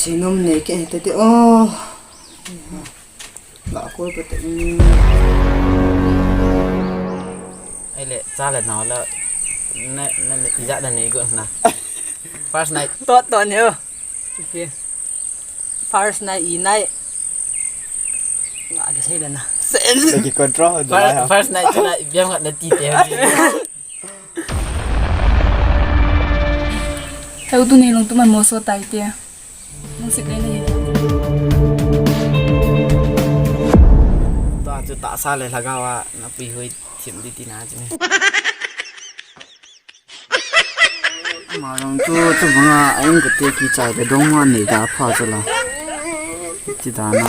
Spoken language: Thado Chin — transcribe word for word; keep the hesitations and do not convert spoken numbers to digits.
Chinom nei ke te te o. La koi pa te. Ai le, cha le nao la. Na, na, na, ija da nei go na. First night. Tot ton he. Okay. First night i night. Nga ke sei le na. Lagi control. First, first night chu na biang na ti te. Heutu nei lungtup man moso tai te. Lungset le nei. Tua chu tahsa le lhagao a na puihoi thim di tina chu. Ama jong chu, chu banga a in ka te kichai le dong ma nei da pha chu la. Ti da na.